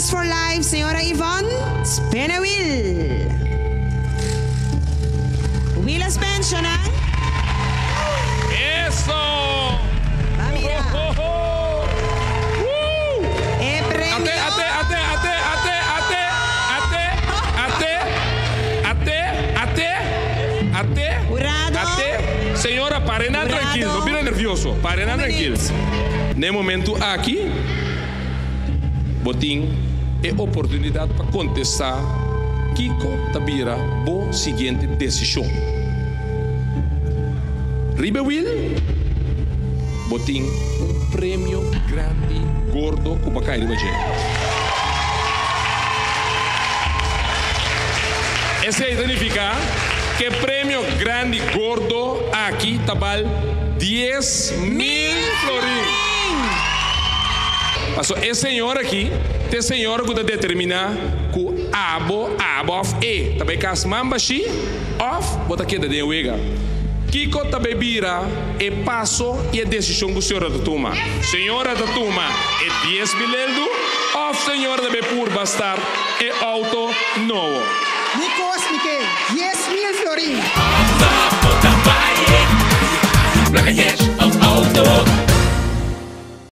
Just for Life, señora Yvonne, spin e wiel. Wiel a spin, shonan. Eso! Ba mira. Ho, ho, ho. Woo! E premio. Ate, ate, ate, ate, ate, ate, ate, ate, ate, ate, ate, Jurado. ate. Señora, pare na Jurado. trankil, no bira nervioso, pare na Un trankil. minuut. Na e momento aki, bo tin e oportunidat pa kontestá kiko ta bira bo siguiente desishon. Riba e wil, bo tin un premio grandi gordo ku bo a kai riba dje. Esei ta nifiká ku e premio grandi gordo aki ta bal 10,000 florin. Paso e señor aki ta e señor ku ta determiná ku abo, abo òf e ta bai kas man bashí òf bo ta keda den e wega. Kiko ta bai bira e paso i e desishon ku señora ta tuma? Señora ta tuma e 10,000 eldu òf señora ta bai purba start e outo nobo? Mi kos mi ke 10,000 florin.